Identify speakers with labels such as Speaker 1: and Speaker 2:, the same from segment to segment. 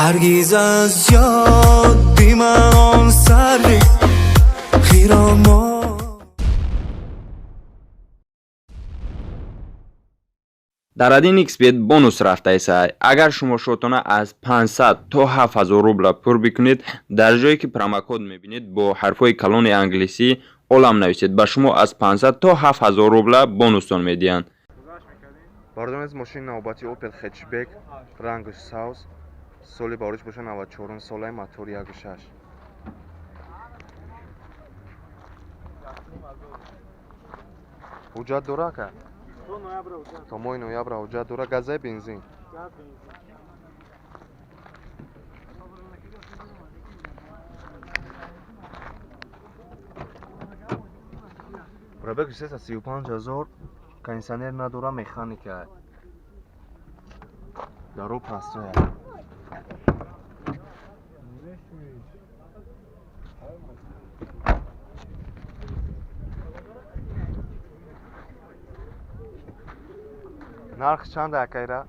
Speaker 1: Ҳаргиз аз ёд биман он сарви хиромон.
Speaker 2: Дар 1xBet бонус рафтаеса. Агар шумо шотона аз 500 то 7000 рубла пур бикунед, дар ҷое ки промокод мебинед, бо ҳарфҳои калони англисӣ «Олам» нависед, ба шумо аз 500 то 7000 рубла бонустон медиҳанд.
Speaker 3: Бардорон, аз мошини навбати Opel Hatchback, рангаш сабз, соли барош боша 94 солаи, мотори 1.6. Ҳуҷҷат дора, ака? То моҳи ноябра ҳуҷҷат дора. Газай, бензин? Пробег 335 ҳазор, кондитсионер надора, механика, даро пастоя. Нарх чанда, акайра?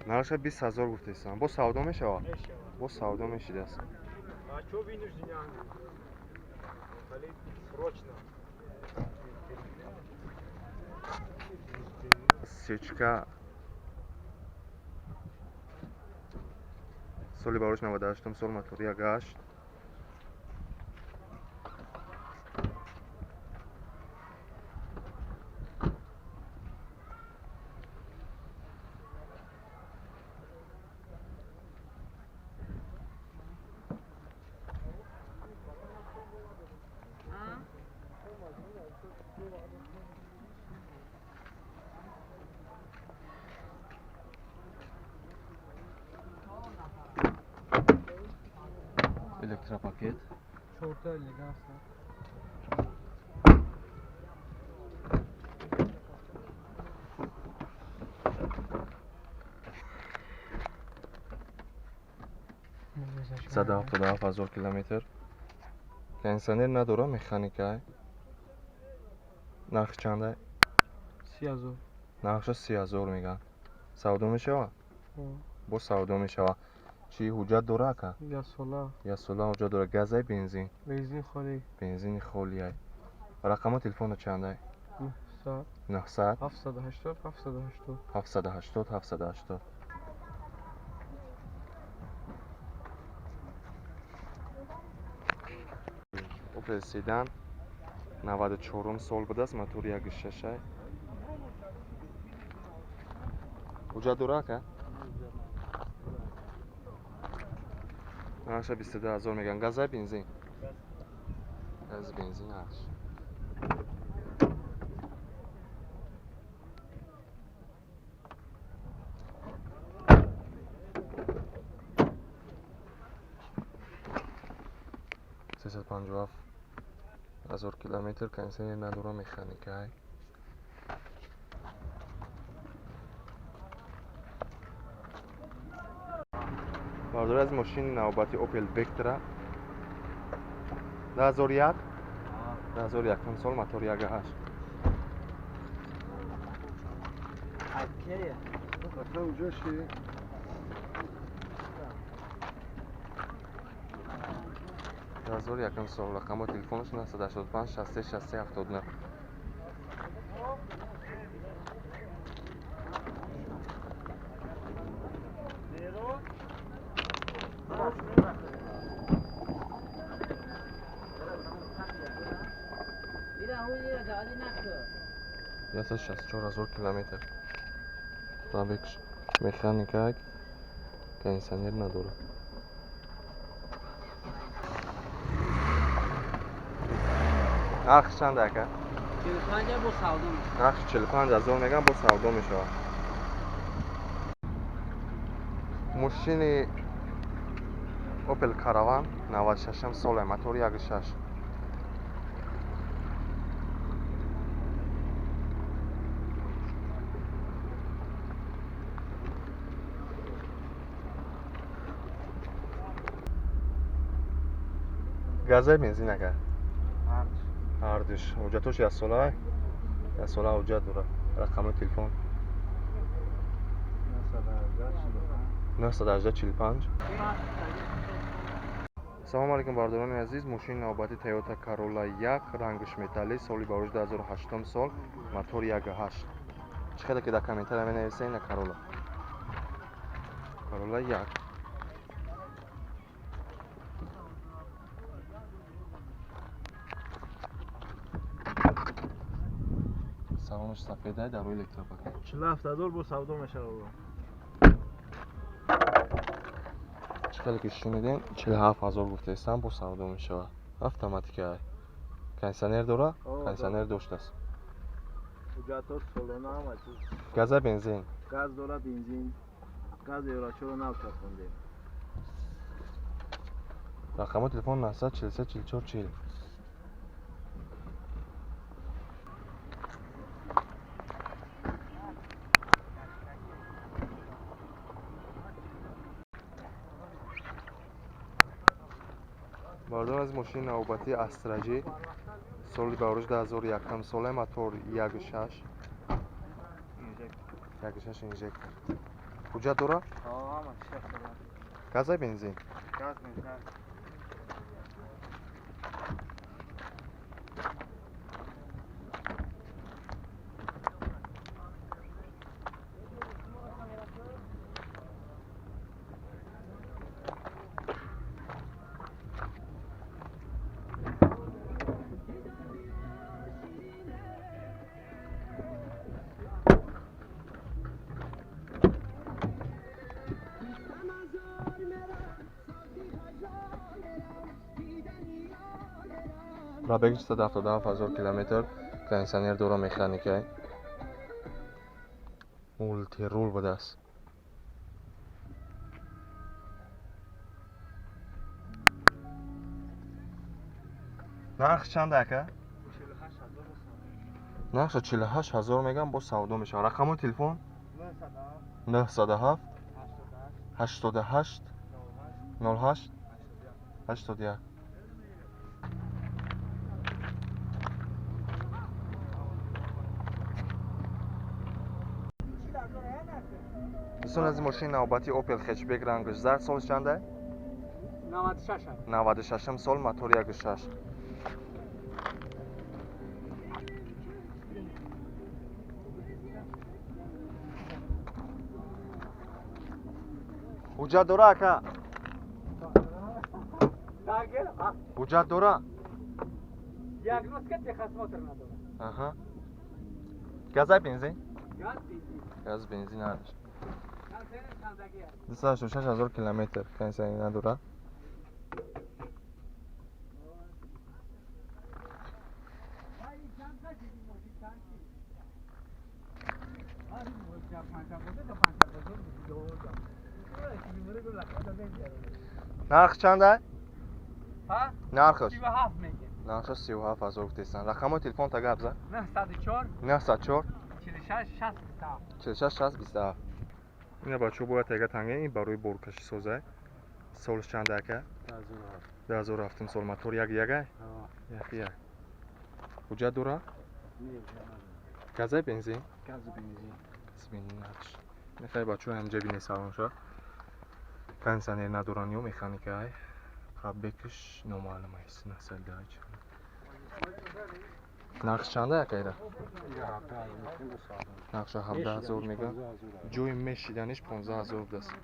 Speaker 3: Нархша 20 000 гуфтесам, бо савдо мешавад, бо савдо мешидааст.
Speaker 4: А чё вынуждены? Срочно.
Speaker 3: Сечка, соли барош 98 сол, мотори 1.8. Электропакет.
Speaker 4: Чорта элегантно.
Speaker 3: 177 ҳазор километр, кондитсионер надора, механика. Нарх чанда?
Speaker 4: 30 000.
Speaker 3: Нархша 30 000 мегӯянд, савдо мешавад, бо савдо мешавад. Чӣ, ҳуҷҷат дора, ака?
Speaker 4: Як сола.
Speaker 3: Як сола ҳуҷҷат дора. Газай, бензин?
Speaker 4: Бензин холӣ.
Speaker 3: Бензини холиай. Рақами телефона чандай?
Speaker 4: 900.
Speaker 3: 900.
Speaker 4: 780 780.
Speaker 3: 780 780. Opel седан, 94 сол будааст, мотори 1.6. Ҳуҷҷат дора, ака? Нархша 22 000 мегӯянд. Газай, бензин? Газ, бензин ҳаш. 357 ҳазор километр, кондитсионер надора, механикай. Бардори, аз мошини навбати Opel Vectra, 2001, 2001 сол, мотори 1.8.
Speaker 5: Ака, уҷа ши.
Speaker 3: 2001 сол, рақамҳои телефонаш 985 63 63 79. 164 ҳазор километр пробег, механикак, кондитсионер надорад. Нархи чанд, ака?
Speaker 6: 45 бо савдо.
Speaker 3: Нархи 45 000 мегӯям, бо савдо мешавад. Мошини Opel Caravan, 96 сола, мотори 1.6. Газай, бензин, ака? Ҳардуш. Ҳуҷҷатош яксола, яксола ҳуҷҷат дорад. Рақами телефон? 918 45. Салому алейкум, бардорони азиз. Мошини навбати Toyota Corolla 1, рангш металлӣ, соли барош 2008 сол, мотор 1.8. Чӣ хеле ки дар комментария менависед, ина Corolla. Corolla 1. Салонаш сафедай, дар рӯи электропакет.
Speaker 5: 47 000 бо савдо мешавад.
Speaker 3: Чӣ хеле ки шунидем, 47 000 гуфтаистам, бо савдо мешавад. Автоматика. Кондиционер дора? Кондиционер доштааст.
Speaker 5: Ҳуҷҷатҳо солона, ҳама чиз.
Speaker 3: Газа, бензин?
Speaker 5: Газ дора, бензин. Газ еврочоро нав часпондем.
Speaker 3: Рақами телефон 943 44 40. Бардор аз мошини навбатии Астра Ҷи, соли барош 2001 сола, мотор 1.6. 1.6 инжектор. Ҳуҷҷат дора?
Speaker 5: Ҳама чиз.
Speaker 3: Газа, бензин?
Speaker 5: Газ, бензин.
Speaker 3: Пробег 177 000 километр, кондиционер дора, механика. Мультирул будааст. Нарх чанд, ака? Нархша 48 000 мегам, бо савдо мешавад. Рақамҳои телефон 907 88 08 81. Дӯстон аз мошини навбати Opel Hatchback, рангаш зард, солш чанда?
Speaker 6: 96.
Speaker 3: 96 сол, мотор 1.6. Ҳуҷҷат дора, ака? Ҳуҷҷат дора?
Speaker 6: Диагностика, техосмотр надорад.
Speaker 3: Аҳа. Газай, бензин?
Speaker 6: Газ, бензин.
Speaker 3: Газ, бензин надошт.
Speaker 6: Контейнер чандагӣ аст?
Speaker 3: 286 000 километр, кондиционер надора. Нарх чанда?
Speaker 6: Ҳа?
Speaker 3: Нархаш?
Speaker 6: 37 мегем.
Speaker 3: Нархаш 37 000 гуфтестан. Рақамҳои телефон та гап зад.
Speaker 6: 904
Speaker 3: 904
Speaker 6: 46 60 27.
Speaker 3: 46 60 27. Ина бачаҳо бояд тега танга, ин барои боркашӣ созай. Солш чанда, ака? 2007 сол, мотор як ягай? Як як. Ҳуҷҷат дора? Газай, бензин?
Speaker 5: Газ, бензин.
Speaker 3: Газ, бензин надошт. Мехоҳи бачаҳо ҳамҷа бинед салонша. Кондиционер надоран ё механикай. Пробегш номаълум аст. 910 чанд. Нархш чанда, акайра? Нархша 17 000 мегӯям. Ҷои мешиданиш 15 000 будааст.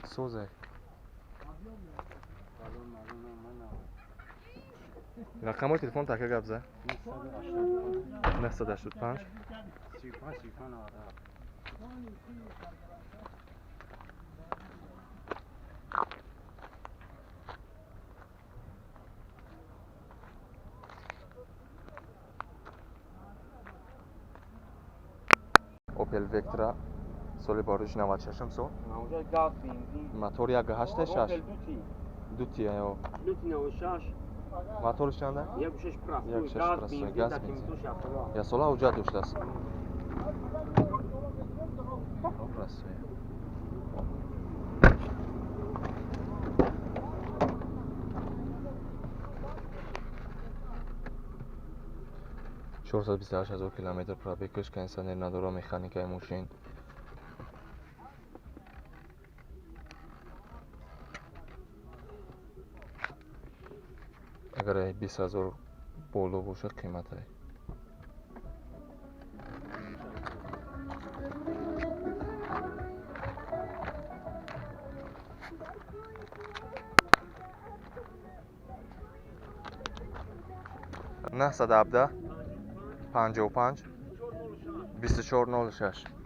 Speaker 3: Созай. Рақамҳои телефон така гап зад. 985
Speaker 5: 35 35 97.
Speaker 3: Opel Vectra, соли барош 96 сол,
Speaker 6: Газ, бензин.
Speaker 3: Мотор 1.8 6.
Speaker 6: Opel Дути.
Speaker 3: Дути ё.
Speaker 6: Дути 96.
Speaker 3: Моторш чанда?
Speaker 6: 1.6 простой.
Speaker 3: 1.6
Speaker 6: Газ,
Speaker 3: простой,
Speaker 6: бензин,
Speaker 3: газ,
Speaker 6: документош ясола.
Speaker 3: Ясола, ҳуҷҷат доштааст. Простой. 428 000 километр пробегш, кондиционер надора, механикаи мошин. Агар 20 000 боло боша, қиматай. 917 55 24 06.